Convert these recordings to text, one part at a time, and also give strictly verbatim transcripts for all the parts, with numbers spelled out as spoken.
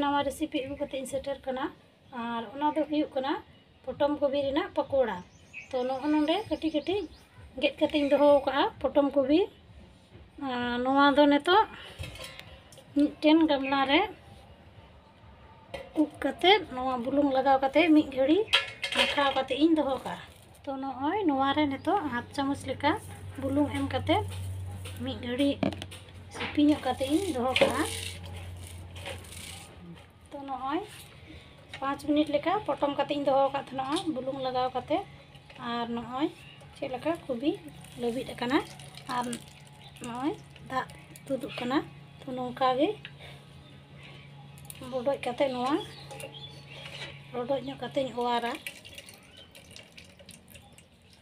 ᱱᱟᱣᱟ ᱨᱮᱥᱤᱯᱤ ᱟᱹᱜᱩ ᱠᱟᱛᱮ ᱤᱧ ᱥᱮᱴᱮᱨ ᱠᱟᱱᱟ᱾ ᱟᱨ ᱚᱱᱟ ᱫᱚ ᱦᱩᱭᱩᱜ ᱠᱟᱱᱟ ᱯᱚᱴᱚᱢ ᱠᱚᱵᱤ ᱨᱮᱱᱟᱜ ᱯᱟᱠᱚᱲᱟ᱾ ᱛᱚ ᱱᱚᱜᱼᱚ ᱱᱚᱰᱮ ᱠᱟᱹᱴᱤᱡ ᱠᱟᱹᱴᱤᱡ ᱜᱮᱫ ᱠᱟᱛᱮ ᱤᱧ ᱫᱚᱦᱚ ᱟᱠᱟᱫᱼᱟ ᱯᱚᱴᱚᱢ ᱠᱚᱵᱤ᱾ ᱟᱨ ᱱᱚᱣᱟ ᱫᱚ ᱱᱤᱛᱚᱜ ᱢᱤᱫᱴᱮᱱ ᱜᱟᱢᱞᱟ ᱨᱮ ᱩᱵ ᱠᱟᱛᱮ, ᱱᱚᱣᱟ ᱵᱩᱞᱩᱝ ᱞᱟᱜᱟᱣ ᱠᱟᱛᱮ ᱢᱤᱫ ᱜᱷᱟᱹᱲᱤ ᱢᱟᱠᱷᱟᱣ ᱠᱟᱛᱮ ᱤᱧ ᱫᱚᱦᱚ ᱠᱟᱜᱼᱟ᱾ ᱛᱚ ᱱᱚᱜᱼᱚᱭ ᱱᱚᱣᱟ ᱨᱮ ᱱᱤᱛᱚᱜ ᱦᱟᱯ ᱪᱟᱢᱚᱪ ᱞᱮᱠᱟ ᱵᱩᱞᱩᱝ ᱮᱢ ᱠᱟᱛᱮ ᱢᱤᱫ ᱜᱷᱟᱹᱲᱤ ᱥᱤᱯᱤ ᱧᱚᱜ ᱠᱟᱛᱮ ᱤᱧ ᱫᱚᱦᱚ ᱠᱟᱜᱼᱟ᱾ ᱛᱚ ᱱᱚᱜᱼᱚᱭ ᱯᱟᱸᱪ ᱢᱤᱱᱤᱴ ᱞᱮᱠᱟ ᱯᱚᱴᱚᱢ ᱠᱟᱛᱮ ᱤᱧ ᱫᱚᱦᱚ ᱟᱠᱟᱫ ᱛᱟᱦᱮᱱᱟ ᱵᱩᱞᱩᱝ ᱞᱟᱜᱟᱣ ᱠᱟᱛᱮ᱾ ᱟᱨ ᱱᱚᱜᱼᱚᱭ ᱪᱮᱫ ᱞᱮᱠᱟ ᱠᱚᱵᱤ ᱞᱟᱹᱵᱤᱫ ᱟᱠᱟᱱᱟ᱾ ᱟᱨ ᱱᱚᱜᱼᱚᱭ ᱫᱟᱜ ᱛᱩᱫᱩᱜ ᱠᱟᱱᱟ᱾ ᱛᱚ ᱱᱚᱝᱠᱟ ᱜᱮ ᱵᱚᱰᱚᱡ ᱠᱟᱛᱮ, ᱱᱚᱣᱟ ᱨᱚᱰᱚᱡ ᱧᱚᱜ ᱠᱟᱛᱮᱧ ᱚᱣᱟᱨᱟ᱾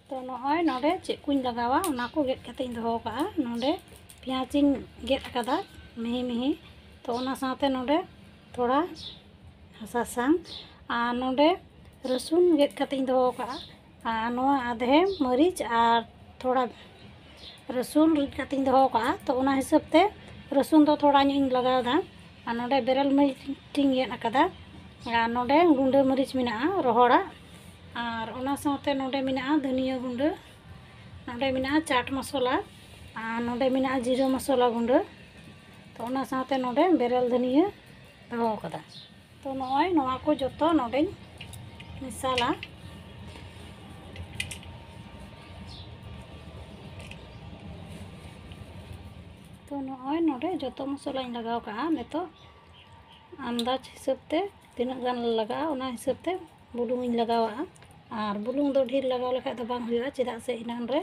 ᱛᱚ ᱱᱚᱜᱼᱚᱭ ᱱᱚᱰᱮ ᱪᱮᱫ ᱠᱚᱧ ᱞᱟᱜᱟᱣᱟ, ᱚᱱᱟ ᱠᱚ ᱜᱮᱫ ᱠᱟᱛᱮᱧ ᱫᱚᱦᱚ ᱠᱟᱜᱼᱟ᱾ ᱱᱚᱰᱮ ᱯᱮᱸᱭᱟᱡᱽ ᱤᱧ ᱜᱮᱫ ᱟᱠᱟᱫᱟ ᱢᱤᱦᱤ ᱢᱤᱦᱤ᱾ ᱛᱚ ᱚᱱᱟ ᱥᱟᱶᱛᱮ ᱱᱚᱰᱮ ᱛᱷᱚᱲᱟ ᱥᱟᱥᱟᱝ, ᱟᱨ ᱱᱚᱰᱮ ᱨᱟᱹᱥᱩᱱ ᱜᱮᱫ ᱠᱟᱛᱮᱧ ᱫᱚᱦᱚ ᱠᱟᱜᱼᱟ᱾ ᱟᱨ ᱱᱚᱣᱟ ᱟᱫᱷᱮ ᱢᱟᱹᱨᱤᱪ ᱟᱨ ᱛᱷᱚᱲᱟ ᱨᱟᱹᱥᱩᱱ ᱨᱤᱫ ᱠᱟᱛᱮᱧ ᱫᱚᱦᱚ ᱠᱟᱜᱼᱟ᱾ ᱛᱚ ᱚᱱᱟ ᱦᱤᱥᱟᱹᱵ ᱛᱮ ᱨᱟᱹᱥᱩᱱ ᱫᱚ ᱛᱷᱚᱲᱟ ᱧᱚᱜ ᱤᱧ ᱞᱟᱜᱟᱣ ᱮᱫᱟ᱾ ᱟᱨ ᱱᱚᱰᱮ ᱵᱮᱨᱮᱞ ᱢᱟᱹᱨᱤᱪ ᱤᱧ ᱜᱮᱫ ᱟᱠᱟᱫᱟ᱾ ᱟᱨ ᱱᱚᱰᱮ ᱜᱩᱸᱰᱟᱹ ᱢᱟᱹᱨᱤᱪ ᱢᱮᱱᱟᱜᱼᱟ ᱨᱚᱦᱚᱲᱟᱜ᱾ ᱟᱨ ᱚᱱᱟ ᱥᱟᱶᱛᱮ ᱱᱚᱰᱮ ᱢᱮᱱᱟᱜᱼᱟ ᱫᱷᱟᱹᱱᱤᱭᱟᱹ ᱜᱩᱸᱰᱟᱹ, ᱱᱚᱰᱮ ᱢᱮᱱᱟᱜᱼᱟ ᱪᱟᱴ ᱢᱚᱥᱞᱟ, ᱟᱨ ᱱᱚᱰᱮ ᱢᱮᱱᱟᱜᱼᱟ ᱡᱤᱨᱟᱹ ᱢᱚᱥᱞᱟ ᱜᱩᱸᱰᱟᱹ᱾ ᱛᱚ ᱚᱱᱟ ᱥᱟᱶᱛᱮ ᱱᱚᱰᱮ ᱵᱮᱨᱮᱞ ᱫᱷᱟᱹᱱᱤᱭᱟᱹ ᱫᱚᱦᱚ ᱠᱟᱫᱟ᱾ ᱛᱚ ᱱᱚᱜᱼᱚᱭ ᱱᱚᱣᱟ ᱠᱚ ᱡᱚᱛᱚ ᱱᱚᱰᱮᱧ ᱢᱮᱥᱟᱞᱟ᱾ ᱛᱚ ᱱᱚᱜᱼᱚᱭ ᱱᱚᱰᱮ ᱡᱚᱛᱚ ᱢᱚᱥᱞᱟᱧ ᱞᱟᱜᱟᱣ ᱠᱟᱜᱼᱟ᱾ ᱱᱤᱛᱚᱜ ᱟᱱᱫᱟᱡᱽ ᱦᱤᱥᱟᱹᱵ ᱛᱮ ᱛᱤᱱᱟᱹᱜ ᱜᱟᱱ ᱞᱟᱜᱟᱜᱼᱟ, ᱚᱱᱟ ᱦᱤᱥᱟᱹᱵ ᱛᱮ ᱵᱩᱞᱩᱝ ᱤᱧ ᱞᱟᱜᱟᱣᱟᱜᱼᱟ᱾ ᱟᱨ ᱵᱩᱞᱩᱝ ᱫᱚ ᱰᱷᱮᱨ ᱞᱟᱜᱟᱣ ᱞᱮᱠᱷᱟᱡ ᱫᱚ ᱵᱟᱝ ᱦᱩᱭᱩᱜᱼᱟ, ᱪᱮᱫᱟᱜ ᱥᱮ ᱮᱱᱟᱱ ᱨᱮ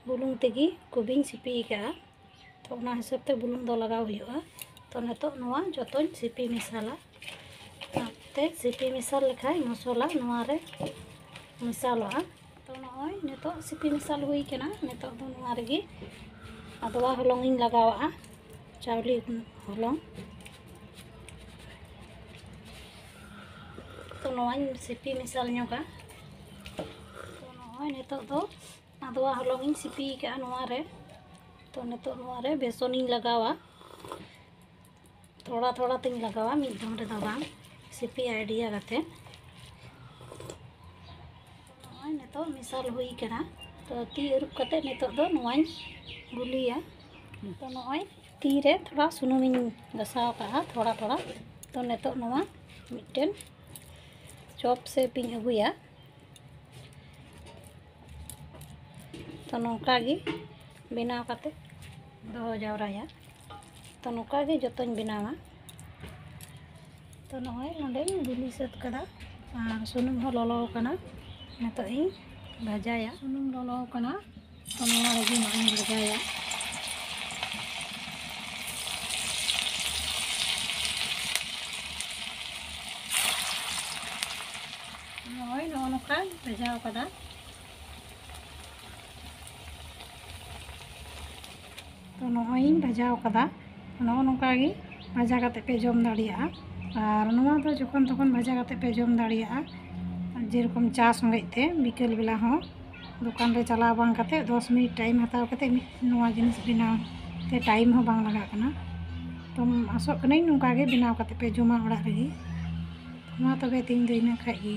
ᱵᱩᱞᱩᱝ ᱛᱮᱜᱮ ᱠᱚᱵᱤᱧ ᱥᱤᱯᱤ ᱟᱠᱟᱜᱼᱟ᱾ ᱛᱚ ᱚᱱᱟ ᱦᱤᱥᱟᱹᱵ ᱛᱮ ᱵᱩᱞᱩᱝ ᱫᱚ ᱞᱟᱜᱟᱣ ᱦᱩᱭᱩᱜᱼᱟ᱾ ᱛᱚ ᱱᱤᱛᱚᱜ ᱱᱚᱣᱟ ᱡᱚᱛᱚᱧ ᱥᱤᱯᱤ ᱢᱮᱥᱟᱞᱟ᱾ ᱚᱱᱟᱛᱮ ᱥᱤᱯᱤ ᱢᱮᱥᱟᱞ ᱞᱮᱠᱷᱟᱡ ᱢᱚᱥᱞᱟ ᱱᱚᱣᱟ ᱨᱮ ᱢᱮᱥᱟᱞᱚᱜᱼᱟ᱾ ᱛᱚ ᱱᱚᱜᱼᱚᱭ ᱱᱤᱛᱚᱜ ᱥᱤᱯᱤ ᱢᱮᱥᱟᱞ ᱦᱩᱭ ᱠᱟᱱᱟ᱾ ᱱᱤᱛᱚᱜ ᱫᱚ ᱱᱚᱣᱟ ᱨᱮᱜᱮ ᱟᱫᱣᱟ ᱦᱚᱞᱚᱝ ᱤᱧ ᱞᱟᱜᱟᱣᱟᱜᱼᱟ, ᱪᱟᱣᱞᱮ ᱦᱚᱞᱚᱝ᱾ ᱛᱚ ᱱᱚᱣᱟᱧ ᱥᱤᱯᱤ ᱢᱮᱥᱟᱞ ᱧᱚᱜᱟ᱾ ᱛᱚ ᱱᱚᱜᱼᱚᱭ ᱱᱤᱛᱚᱜ ᱫᱚ ᱟᱫᱣᱟ ᱦᱚᱞᱚᱝ ᱤᱧ ᱥᱤᱯᱤ ᱟᱠᱟᱫᱼᱟ ᱱᱚᱣᱟ ᱨᱮ᱾ ᱛᱚ ᱱᱤᱛᱚᱜ ᱱᱚᱣᱟ ᱨᱮ ᱵᱮᱥᱚᱱ ᱤᱧ ᱞᱟᱜᱟᱣᱟ᱾ ᱛᱷᱚᱲᱟ ᱛᱷᱚᱲᱟ ᱛᱤᱧ ᱞᱟᱜᱟᱣᱟ, ᱢᱤᱫ ᱫᱚᱢ ᱨᱮᱫᱚ ᱵᱟᱝ, ᱥᱤᱯᱤ ᱟᱭᱰᱤᱭᱟ ᱠᱟᱛᱮ᱾ ᱱᱚᱜᱼᱚᱭ ᱱᱤᱛᱚᱜ ᱢᱮᱥᱟᱞ ᱦᱩᱭ ᱠᱟᱱᱟ᱾ ᱛᱚ ᱛᱤ ᱟᱹᱨᱩᱵ ᱠᱟᱛᱮ ᱱᱤᱛᱚᱜ ᱫᱚ ᱱᱚᱣᱟᱧ ᱜᱩᱞᱤᱭᱟ᱾ ᱛᱚ ᱱᱚᱜᱼᱚᱭ ᱛᱤ ᱨᱮ ᱛᱷᱚᱲᱟ ᱥᱩᱱᱩᱢᱤᱧ ᱜᱷᱟᱥᱟᱣ ᱠᱟᱜᱼᱟ, ᱛᱷᱚᱲᱟ ᱛᱷᱚᱲᱟ᱾ ᱛᱚ ᱱᱤᱛᱚᱜ ᱱᱚᱣᱟ ᱢᱤᱫᱴᱮᱱ ᱪᱚᱯ ᱥᱮᱯ ᱤᱧ ᱟᱹᱜᱩᱭᱟ᱾ ᱛᱚ ᱱᱚᱝᱠᱟ ᱜᱮ ᱵᱮᱱᱟᱣ ᱠᱟᱛᱮ ᱫᱚᱦᱚ ᱡᱟᱣᱨᱟᱭᱟ᱾ ᱛᱚ ᱱᱚᱝᱠᱟ ᱜᱮ ᱡᱚᱛᱚᱧ ᱵᱮᱱᱟᱣᱟ᱾ ᱛᱚ ᱱᱚᱜᱼᱚᱭ ᱱᱚᱸᱰᱮᱧ ᱜᱩᱞᱤ ᱥᱟᱹᱛ ᱠᱟᱫᱟ ᱟᱨ ᱥᱩᱱᱩᱢ ᱦᱚᱸ ᱞᱚᱞᱚ ᱟᱠᱟᱱᱟ᱾ ᱱᱤᱛᱚᱜ ᱤᱧ ᱵᱷᱟᱡᱟᱭᱟ᱾ ᱥᱩᱱᱩᱢ ᱞᱚᱞᱚ ᱟᱠᱟᱱᱟ, ᱛᱚ ᱱᱚᱣᱟ ᱨᱮᱜᱮ ᱱᱚᱜᱼᱚᱭ ᱤᱧ ᱵᱷᱟᱡᱟᱭᱟ᱾ ᱱᱚᱜᱼᱚᱭ ᱱᱚᱜᱼᱚ ᱱᱚᱝᱠᱟᱧ ᱵᱷᱟᱡᱟᱣ ᱠᱟᱫᱟ᱾ ᱛᱚ ᱱᱚᱜᱼᱚᱭ ᱤᱧ ᱵᱷᱟᱡᱟᱣ ᱠᱟᱫᱟ᱾ ᱱᱚᱜᱼᱚ ᱱᱚᱝᱠᱟ ᱜᱮ ᱵᱷᱟᱡᱟ ᱠᱟᱛᱮ ᱯᱮ ᱡᱚᱢ ᱫᱟᱲᱮᱭᱟᱜᱼᱟ᱾ ᱟᱨ ᱱᱚᱣᱟ ᱫᱚ ᱡᱚᱠᱷᱚᱱ ᱛᱚᱠᱷᱚᱱ ᱵᱷᱟᱡᱟ ᱠᱟᱛᱮ ᱯᱮ ᱡᱚᱢ ᱫᱟᱲᱮᱭᱟᱜᱼᱟ, ᱡᱮᱨᱚᱠᱚᱢ ᱪᱟ ᱥᱚᱸᱜᱮᱡ ᱛᱮ᱾ ᱵᱤᱠᱮᱞ ᱵᱮᱞᱟ ᱦᱚᱸ ᱫᱚᱠᱟᱱ ᱨᱮ ᱪᱟᱞᱟᱣ ᱵᱟᱝ ᱠᱟᱛᱮ ᱫᱚᱥ ᱢᱤᱱᱤᱴ ᱴᱟᱭᱤᱢ ᱦᱟᱛᱟᱣ ᱠᱟᱛᱮ ᱢᱤᱫ ᱱᱚᱣᱟ ᱡᱤᱱᱤᱥ ᱵᱮᱱᱟᱣ ᱛᱮ ᱴᱟᱭᱤᱢ ᱦᱚᱸ ᱵᱟᱝ ᱞᱟᱜᱟᱜ ᱠᱟᱱᱟ᱾ ᱛᱚ ᱟᱥᱚᱜ ᱠᱟᱹᱱᱟᱹᱧ ᱱᱚᱝᱠᱟ ᱜᱮ ᱵᱮᱱᱟᱣ ᱠᱟᱛᱮ ᱯᱮ ᱡᱚᱢᱟ ᱚᱲᱟᱜ ᱨᱮᱜᱮ᱾ ᱢᱟ ᱛᱚᱵᱮ ᱛᱮᱦᱮᱧ ᱫᱚ ᱤᱱᱟᱹᱜ ᱠᱷᱟᱡ ᱜᱮ᱾